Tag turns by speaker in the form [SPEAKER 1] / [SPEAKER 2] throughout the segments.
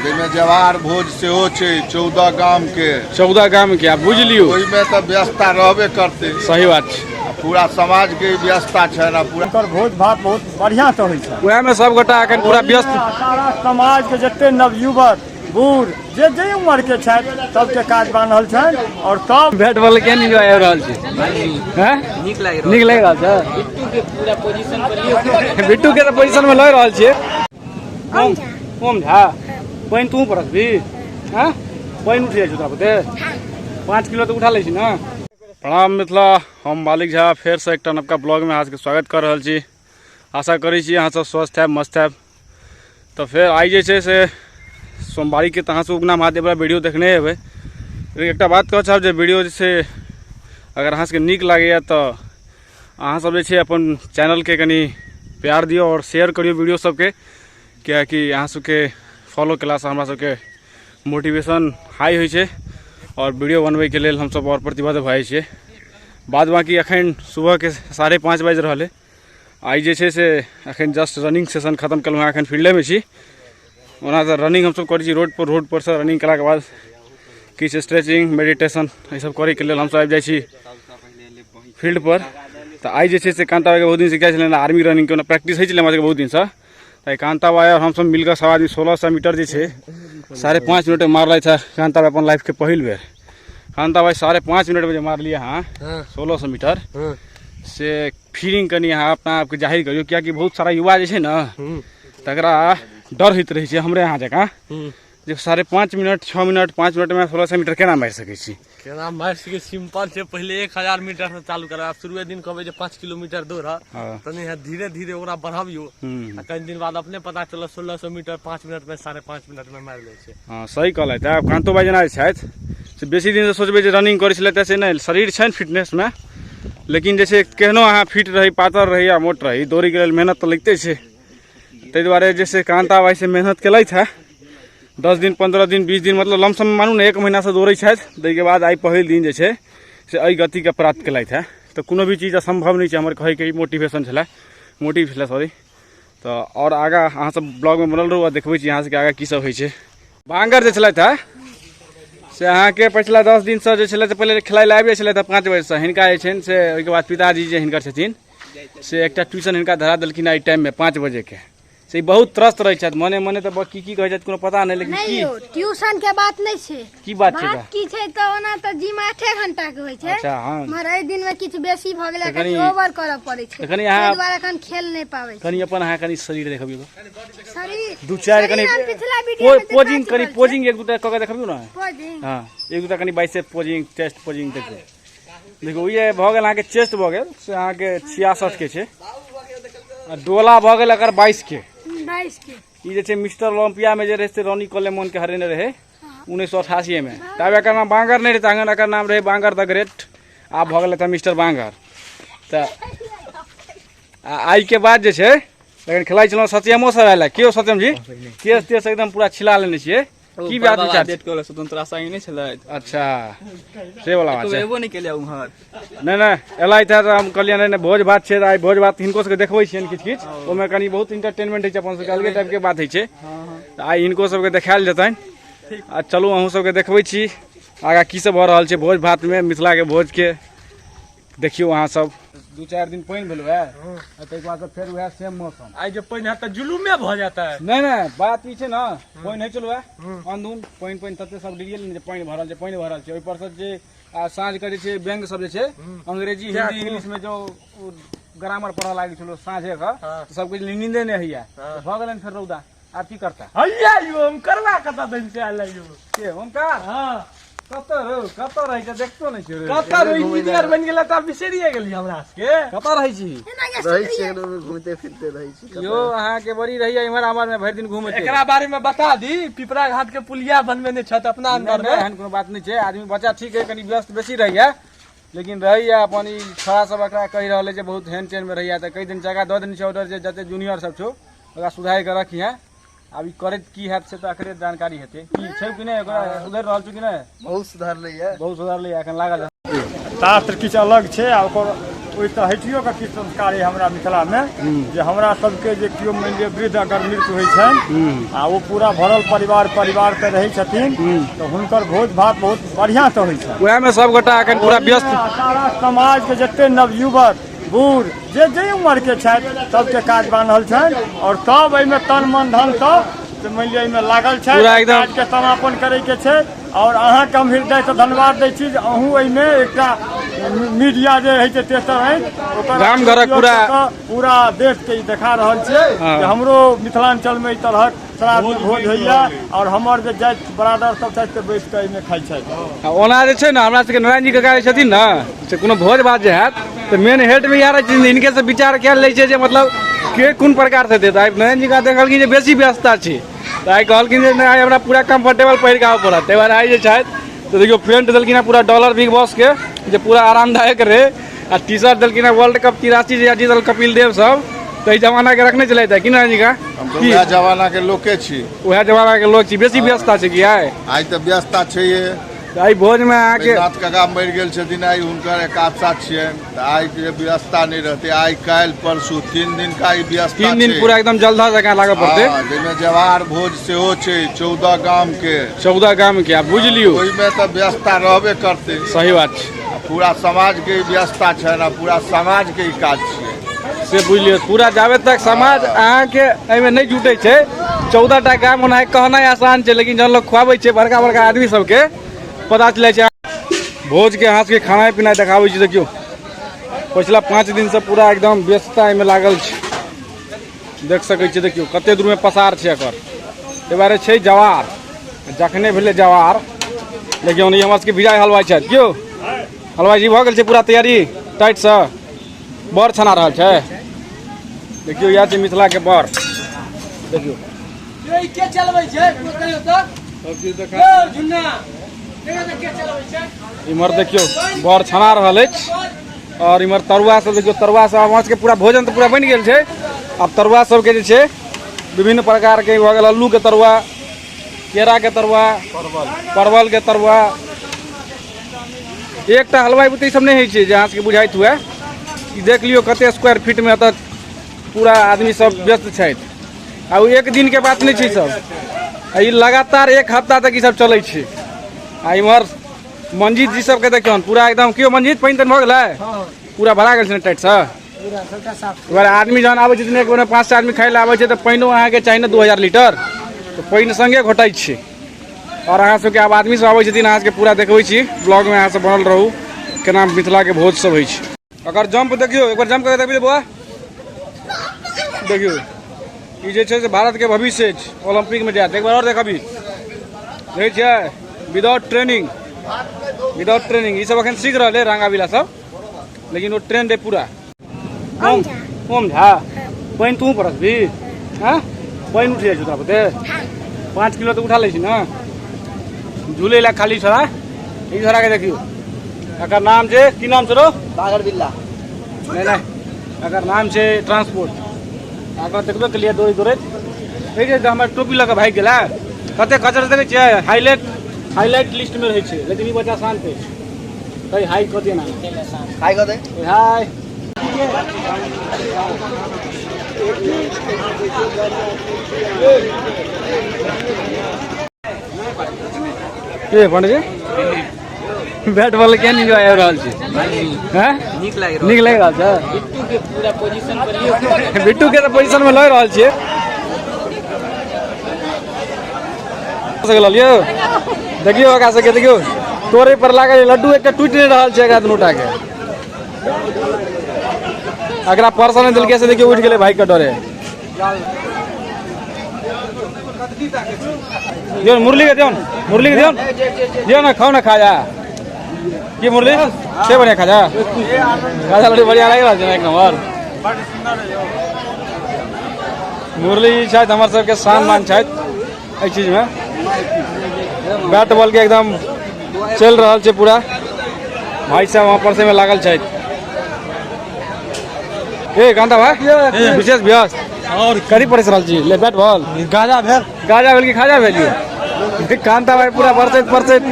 [SPEAKER 1] जाहिमे जवाहर भोज सेहो छै 14 गाम के।
[SPEAKER 2] 14 गाम के, आब बुझि लियौ।
[SPEAKER 1] ओहिमे तऽ व्यस्तता रहबे करतै।
[SPEAKER 2] सही बात छै।
[SPEAKER 1] आ पूरा समाज के व्यस्तता छनि आ पूरा
[SPEAKER 3] एकर भोज भात बहुत बढ़िआँ से होइ छै।
[SPEAKER 2] उएहमे सब गोटा एखन पूरा व्यस्त।
[SPEAKER 3] सारा समाज के जते नवयुवक बूढ़ जे जे उम्र के छथि सबके काज बान्हल छनि और सब
[SPEAKER 2] बैट बॉल केहन एंजॉय आबि रहल छै? हैं?
[SPEAKER 4] नीक लागि रहल।
[SPEAKER 2] नीक लागि रहल छै।
[SPEAKER 4] बिट्टू के पूरा पोजीशन पर लियौ।
[SPEAKER 2] बिट्टू के तऽ पोजीशन में लऽ रहल छियै। ओम ओम झा, पानि तू परसबी? हैं? पानि उठि जाइ छौ तोरा बुते? 5 किलो तऽ उठा लै छी ने। प्रणाम मिथिला, हम मालिक झा फेरसँ एकटा नवका ब्लॉगमे अहाँ सबके स्वागत कऽ रहल छी। आशा करै छी अहाँ सब स्वस्थ हैब, मस्त हैब। तऽ फेर आइ जे छै से सोमवारीके तऽ अहाँ सब उगना महादेववला वीडियो देखने हेबै। लेकिन एकटा बात कहऽ चाहब जे वीडियो जे छै अगर अहाँ सबके नीक लागैए तऽ अहाँ सब जे छै अपन चैनलके कनि प्यार दियौ आओर शेयर करियौ वीडियो सबके, किएकि अहाँ सबके फॉलो केलासँ हमरा सबके मोटिवेशन हाई होइ छै आओर वीडियो बनबैके लेल हमसब आओर प्रतिबद्ध भऽ जाइ छियै। बाद बाँकी एखन सुबहके 5:30 बाजि रहल अइ। आइ जे छै से एखन जस्ट रनिंग सेशन खतम केलहुँ हँ, एखन फील्डेमे छी। ओना तऽ रनिंग हमसब करै छी रोडपर, रोडपरसँ रनिंग केलाके बाद किछु स्ट्रेचिंग मेडिटेशन ईसब करैके लेल हमसब आबि जाइ छी फील्डपर। तऽ आइ जे छै से कान्ता भाइके बहुत दिनसँ इच्छा छलनि आर्मी रनिंगके, ओना प्रैक्टिस होइ छलै हमरा सबके बहुत दिनसँ। तऽ आइ कान्ता भाइ आओर हमसब मिलकऽ सब आदमी 1600 मीटर जे छै 5.5 मिनटमे मारलथि हँ कान्ता भाइ अपन लाइफके पहिल बेर। कान्ता भाइ 5.5 मिनटमे जे मारलियै अहाँ 1600 मीटर, से फीलिंग कनि अहाँ अपना आपके जाहिर करियौ, किएकि बहुत सारा युवा जे छै ने तकरा डर होइत रहै छै हमरे अहाँ जकाँ जे 5.5 मिनट 6 मिनट 5 मिनटमे 1600 मीटर केना मारि सकै छी।
[SPEAKER 5] केना मारि सकै? सिंपल छै, पहिले 1000 मीटर से चालू करब। आब शुरुए दिन कहबै जे 5 किलोमीटर दौड़, तऽ नहि हैत, धीरे धीरे ओकरा बढ़बियौ आ कनि दिन बाद अपने पता चलत 1600 मीटर 5 मिनट में 5.5 मिनट में मारि लै छै।
[SPEAKER 2] हँ सही कहलथि। आब कान्तो भाइ जेना छथि से बेसी दिनसँ सोचबै जे रनिंग करै छलै तऽ से नहि, शरीर छनि फिटनेसमे, लेकिन जे छै केहनो अहाँ फिट रही, पातर रही या मोट रही, दौड़ैके लेल मेहनत तऽ लगिते छै। ताहि दुआरे जे छै कान्ता भाइ से मेहनत केलथि हँ 10 दिन 15 दिन 20 दिन, मतलब लमसम मानू ने 1 महीनासँ दौड़ै छथि। ताहिके बाद आइ पहिल दिन जे छै से एहि गतिके प्राप्त केलथि हँ। तऽ कोनो भी चीज असम्भव नहि छै, हमर कहैके ई मोटिवेशन छलै, मोटिव छलै सॉरी। तऽ आओर आगाँ अहाँ सब ब्लॉगमे बनल रहू आ देखबै छी अहाँ सबके आगाँ की सब होइ छै। बांगर जे छलथि हँ से अहाँके पछिला 10 दिनसँ जे छलै से पहिले खेलाइ लए आबि जाइ छलथि हँ 5 बजेसँ। हिनका जे छनि से ओहिके बाद पिताजी जे हिनकर छथिन से एकटा ट्यूशन हिनका धरा देलखिन एहि टाइममे 5 बजेके। से ई बहुत त्रस्त रहै छथि मने मने, तऽ की की कहै छथि कोनो पता नहि, लेकिन
[SPEAKER 6] नहि
[SPEAKER 2] की
[SPEAKER 6] यौ, ट्यूशन के बात नहि छै।
[SPEAKER 2] की बात छै?
[SPEAKER 6] बात की छै तऽ ओना तऽ जिम 8 घंटा के होइ छै।
[SPEAKER 2] अच्छा हँ,
[SPEAKER 6] मगर एहि दिन में किछु बेसी भऽ गेलै,
[SPEAKER 2] तऽ कनि
[SPEAKER 6] कनि ओवर करऽ पड़ै छै,
[SPEAKER 2] तऽ कनि अहाँ
[SPEAKER 6] ताहि दुआरे एखन खेल नहि पाबै छी।
[SPEAKER 2] कनि अपन अहाँ कनि शरीर देखबियौ तऽ।
[SPEAKER 6] शरीर
[SPEAKER 2] दू चारि कनि
[SPEAKER 6] शरीर हम पिछला वीडियो में
[SPEAKER 2] पोजिंग
[SPEAKER 6] देखा
[SPEAKER 2] कनि
[SPEAKER 6] चुकल छी।
[SPEAKER 2] पोजिंग एक दूटा कऽ के देखबियौ ने।
[SPEAKER 6] पोजिंग?
[SPEAKER 2] हँ, एक दूटा कनि बाइसेप पोजिंग, चेस्ट पोजिंग देखियौ। देखियौ ई भऽ गेल अहाँके चेस्ट भऽ गेल से अहाँके 66 के छै, आ डोला भऽ गेल एकर 22 के।
[SPEAKER 6] 22 के।
[SPEAKER 2] ई जे छै मिस्टर ओलम्पिया में जे रहै से रोनी कोलेमोन के हरेने रहै 1988 में। तब एकर नाम बांगर नहि रहै, तखन एकर नाम रहै बांगर द ग्रेट, आब भऽ गेलै तऽ मिस्टर बांगर। तऽ आइके बाद जे छै लेकिन खेलाइ छलहुँ सत्यमो सर आयल। केओ सत्यम जी केस तेस एकदम पूरा छिला लेने छियै, की बात विचार
[SPEAKER 4] डेट कहलक स्वतंत्रता साई नहि छलै।
[SPEAKER 2] अच्छा से वाला बात छै।
[SPEAKER 4] एबो नहि केलियै उम्हर।
[SPEAKER 2] नहि नहि एलथि तऽ हम कहलियै नहि नहि भोज भात छै, तऽ आइ भोज भात हिनको सबके देखबै छियनि किछु किछु, ओहिमे कनि बहुत इंटरटेनमेंट होइ छै, अपन सबके अलगे टाइपके बात होइ छै। तऽ आइ हिनको सबके देखायल जेतनि। आ चलू अहूँ सबके देखबै छी आगाँ की सब भऽ रहल छै भोज भातमे, मिथिलाके भोजके देखियौ अहाँ सब। 2-4 दिन पानि भेल है, ताहिके बाद फेर वएह सेम मौसम।
[SPEAKER 5] आइ जे पानि हैत तऽ जुलुमे भऽ जेतै।
[SPEAKER 2] नहि नहि बात ई छै ने, पानि होइ छलै अंधुन पानि, पानि तते सब डरियल ने जे पानि भरल छै, पानि भरल छै। ओहिपर से जे आ साँझ के जे छै व्यंग सब जे छै अंग्रेजी हिंदी इंग्लिश में जो ग्रामर पढ़ऽ लागै छलो साँझे के, तऽ सब किछु नींदे नहि होइया, भऽ गेलनि फेर रौदा। आब की करता?
[SPEAKER 5] हैया यौ हम करबा कतऽ दिन से आयल यौ?
[SPEAKER 2] के ओमकार?
[SPEAKER 5] हँ।
[SPEAKER 2] कतऽ रौ, कतऽ रहै छै देखतो नहि छियै?
[SPEAKER 5] कतऽ रौ, इंजीनियर बनि गेलै तऽ बिसरिए गेलियै हमरा सबके।
[SPEAKER 2] कतऽ रहै छी?
[SPEAKER 7] रहै छी एकदम घूमते फिरते रहै छी।
[SPEAKER 2] यौ अहाँके बड़ी रहैया इम्हर आम्हर में भरि दिन घूमैत।
[SPEAKER 5] एकरा बारे में बता दी, पिपरा घाट के पुलिया बनबेने छथि अपना अंदर में।
[SPEAKER 2] एहन कोनो बात नहि छै, आदमी बच्चा ठीक है, कनि व्यस्त बेसी रहैया, लेकिन रहैया अपन ई छड़ा सब एकरा कहि रहल है जे बहुत हेन टेन में रहैया, तऽ कई दिन जगह दऽ देने छै ऑर्डर जे जते जूनियर सब छौ ओकरा सुधारि कऽ रखिहे। आब ई करैत की हैत से तऽ एकरे जानकारी हेतै, की छै कि नहि, ओकरा सुधरि रहल छै कि नहि?
[SPEAKER 7] बहुत सुधरलै है,
[SPEAKER 2] बहुत सुधरलै एखन लागल
[SPEAKER 3] शास्त्र किछु अलग छै आ ओकर ओहिसँ हटियो कऽ किछु संस्कार अइ हमरा मिथिलामे जे हमरा सबके जे केओ मानि लिअ वृद्ध अगर मृत्यु होइ छनि आ ओ पूरा भरल परिवार परिवार तऽ रहै छथिन तऽ हुनकर भोज भात बहुत बढ़िआँसँ होइ छनि।
[SPEAKER 2] उएहमे सभगोटा एखन पूरा व्यस्त।
[SPEAKER 3] सारा समाजके जते नवयुवक बूढ़ जे जे उम्रके छथि सबके काज बान्हल छनि आओर सब एहिमे तन मन धनसँ से मानि लिअ एहिमे लागल छथि।
[SPEAKER 2] पूरा एकदम
[SPEAKER 3] काजके समापन करैके छै। आओर अहाँके हम हृदयसँ धन्यवाद दै छी जे अहूँ एहिमे एकटा मीडिया जे होइ छै तेसर आँखि ओकर
[SPEAKER 2] गाम घरक पूरा
[SPEAKER 3] पूरा देशके ई देखा रहल छियै जे हमरो मिथिलाञ्चलमे एहि तरहक श्राद्ध भोज होइए आओर हमर जे जाति बरादर सब छथि से बैस कऽ एहिमे खाइ छथि।
[SPEAKER 2] आ ओना जे छै ने हमरा सबके नारायण जी काका जे छथिन ने से कोनो भोज भात जे हैत तऽ मेन हेडमे इएह रहै छथिन, हिनकेसँ विचार कयल जाइ छै जे मतलब के कोन प्रकारसँ देत। आइ नारायण जी का देखलखिन जे बेसी व्यस्तता छै तऽ आइ कहलखिन जे नहि आइ हमरा पूरा कम्फर्टेबल पहिर कऽ आबऽ पड़त। ताहि दुआरे आइ जे छथि तऽ देखियौ पेंट देलखिन हेँ पूरा डॉलर बिग बॉसके जे पूरा आरामदायक रहै आ टी शर्ट देलखिन हेँ वर्ल्ड कप 83 जे जीतल कपिल देव सब ताहि जमानाके रखने छलथि की नारायण जी का?
[SPEAKER 1] हम तऽ उएह जमानाके लोके छी।
[SPEAKER 2] उएह जमानाके लोक छी। बेसी व्यस्तता छै कि आइ?
[SPEAKER 1] आइ तऽ व्यस्तता छैहे।
[SPEAKER 2] आइ भोजमे अहाँके
[SPEAKER 1] नाथ काका मरि गेल छथिन, आइ हुनकर एकादशा छियनि तऽ आइ के व्यवस्था नहि रहतै। आइ काल्हि परसू 3 दिन का ई व्यवस्था
[SPEAKER 2] 3 दिन पूरा एकदम जल्दा जकाँ लागऽ पड़तै।
[SPEAKER 1] जाहिमे जवाहर भोज सेहो छै 14 गाम के।
[SPEAKER 2] 14 गाम के, आब बुझि लियौ
[SPEAKER 1] ओहिमे तऽ व्यवस्था रहबे करतै।
[SPEAKER 2] सही बात छै।
[SPEAKER 1] पूरा समाज के ई व्यवस्था छनि आ पूरा समाज के ई काज छियै
[SPEAKER 2] से बुझि लियौ। पूरा जाबे तक समाज अहाँके एहिमे नहि जुटै छै। 14 टा गाम ओना कहनाइ आसान छै लेकिन जहन लोक खुआबै छै बड़का बड़का आदमी सबके पता चलै छै। भोजके अहाँ सबके खाना पीना देखाबै छी। देखियौ पछिला 5 दिनसँ पूरा एकदम व्यस्तता एहिमे लागल छै, देख सकै छियै। देखियौ कते दूरमे पसार छै एकर। एहि बारे छै जवार, जखने भेलै जवार। देखियौ ई हमर सबके विजय हलवाइ छथि। क्यौ हलवाइ जी भऽ गेल छै पूरा तैयारी टाइटसँ? बड़ छना रहल छै। देखियौ इएह छै मिथिलाके बड़। देखियौ इम्हर देखियौ बड़ छना रहल अछि और इम्हर तरुआ सब देखियौ। तरुआ सब हमरा सबके पूरा भोजन तऽ पूरा बनि गेल छै। आब तरुआ सबके जे छै विभिन्न प्रकारके भऽ गेल अल्लूके तरुआ, केराके तरुआ, परवलके तरुआ। एकटा हलवाइ बुते ई सब नहि होइ छै जे अहाँ सबके बुझाइत हुए। ई देख लियौ कते स्क्वायर फीटमे एतऽ पूरा आदमी सब व्यस्त छथि। आ ओ एक दिनके बात नहि छै सब, आ ई लगातार 1 हफ्ता तक ई सब चलै छै। आ इम्हर मंजीत जी सबके देखियौन पूरा एकदम। केओ मंजीत पानि तानि भऽ गेलै? पूरा भरा गेल छै ने टाइटसँ? एबार आदमी जहन आबै छथिन एक बेरमे 5 आदमी खाइ लए आबै छै तऽ पानिओ अहाँके चाही ने 2000 लीटर, तऽ पानि सङ्गे घोटाइ छै। आओर अहाँ सबके आब आदमी सब आबै छथिन, अहाँ सबके पूरा देखबै छी ब्लॉगमे, अहाँ सब बनल रहू केना मिथिलाके भोज सब होइ छै। अगर जंप देखियौ, एक बार जंप करके देखबियै बौआ। देखियौ ई जे छै से भारतके भविष्य अछि, ओलम्पिकमे जायत। एक बार आओर देखबी, देखै छियै विदाउट ट्रेनिंग, विदाउट ट्रेनिंग ई सब एखन सीख रहल है रांगा बिला सब, लेकिन ओ ट्रेन दे पूरा।
[SPEAKER 6] ओम झा।
[SPEAKER 2] ओम झा, पानि तू परसबी? हँ पानि उठि जाइ छौ तोरा बुते? 5 किलो तऽ उठा लै छी ने। झूलै लए खाली छोड़ा ई छोड़ाके देखियौ। एकर नाम छै, की नाम छै रौ?
[SPEAKER 7] बागर बिल्ला।
[SPEAKER 2] नहि नहि, एकर नाम छै ट्रांसपोर्ट। एकर देखबे केलियै दौड़ैत दौड़ैत देखै छियै हमर टोपी लऽ कऽ भागि गेलै। कते खचर देखै छियै, हाईलाइट लिस्टमे रहै छै, लेकिन ई बच्चा शान्त अछि। कही हाई कऽ दिअ ना।
[SPEAKER 7] हाई कऽ दे।
[SPEAKER 2] हाई। के पंडजी बैट बॉल केहन एंजॉय आबि रहल छै? हैं?
[SPEAKER 4] नीक लागि रहल।
[SPEAKER 2] नीक लागि रहल छै।
[SPEAKER 4] बिट्टू के पूरा पोजीशन पर लियौ।
[SPEAKER 2] बिट्टू के तऽ पोजीशन मे लऽ रहल छियै। यौ देखियौ एकरा सबके, देखियौ तोरे पर लागल लड्डू एकटा टूटि नहि रहल छै एकरा दुनूटा के। एकरा परसल नहि देलकै से देखियौ उठि गेलै भाई के डरे। दियौ मुरली के, दियौ मुरली के, दियौ दियौ ना, खाओ ना खाजा। की मुरली से बढ़िया खाजा, खाजा लड्डू बढ़िया लागि रहल छै एक नंबर। मुरली जी छथि हमर सबके शान मान छथि एहि चीजमे। बैट बॉल के एकदम चलि रहल छै पूरा। भाई साहब वहाँ पर से में लागल छथि। ए कांता भाई विशेष व्यस्त
[SPEAKER 3] और
[SPEAKER 2] करी पड़ि रहल छी ले बैट बॉल।
[SPEAKER 3] गाजा भेल,
[SPEAKER 2] गाजा भेल कि खाजा भेल? कांता भाई पूरा बरसैत बरसैत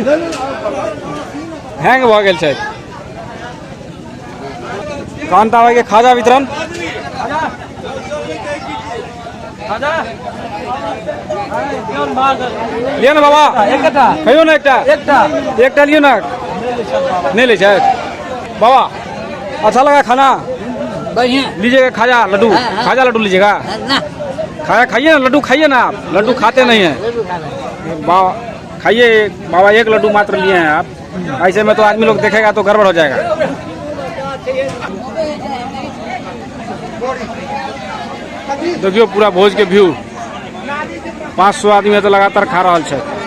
[SPEAKER 2] हैंग भऽ गेल छथि। कांता भाई के खाजा वितरण। लियो ना बाबा, कहियो ना एकटा, एकटा लियो ना। नहीं ले छै बाबा। अच्छा लगा खाना?
[SPEAKER 4] बढ़िया।
[SPEAKER 2] लीजिएगा खाजा लड्डू, खाजा लड्डू लीजिएगा। खाया खाइए ना, लड्डू खाइए ना आप, लड्डू खाते नहीं हैं बाबा। खाइए बाबा, एक लड्डू मात्र लिए हैं आप। ऐसे में तो आदमी लोग देखेगा तो गड़बड़ हो जाएगा। देखियो पूरा भोज के व्यू, 500 आदमी तो लगातार खा रहा है।